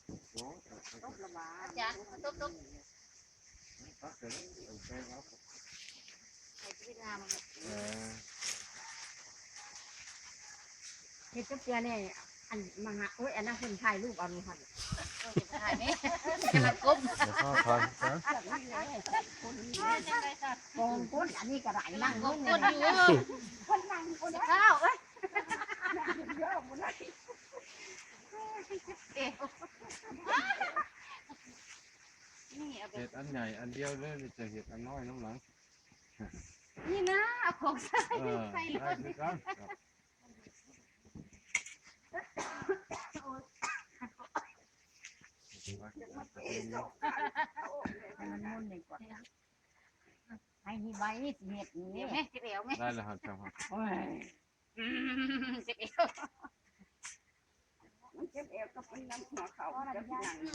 ຕົບລະຫວາ ອາຈານ ຕົບ ຕົບ ໃຫ້ເວລາມັນ ເອີ ເຮັດຈັກເທື່ອແດ່ ອັນມາຫາ ໂອ້ຍ ອັນນັ້ນເພິ່ນຖ່າຍຮູບເອົາຢູ່ຫັ້ນ ເອີ ຖ່າຍແມ່ ກຳລັງກົ້ມ ດຽວເຮົາຖອຍ ກອງກົ້ນ ອັນນີ້ກໍໄດ້ ນັ່ງລົງ ກ້ນຢູ່ ເພິ່ນນັ່ງ ໂອ້ຍ ເອີຍ ເຈັບເອວ ນີ້ເອົາແບບ ເຮັດອັນໃຫຍ່ອັນດຽວເລີຍ ຈະເຮັດອັນນ້ອຍນຳຫຼັງ ນີ້ນະ ເອົາຂອງໃສ່ ເອີ ໃສ່ລົດ ໄດ້ຄືກັນ ໃຫ້ມັນໝຸ່ນນີ້ກ່ອນ ໃຫ້ມີໄວ ຊິເຮັດນີ້ ເຈັບແມ່ ເຈັບແອວແມ່ ໄດ້ແລ້ວ ເຈົ້າ ໂອ້ຍ ອືມ ເຈັບແອວ ມັນເຈັບແອວກັບມັນນຳຫົວເຂົ່າ ມັນຈະນັ່ງ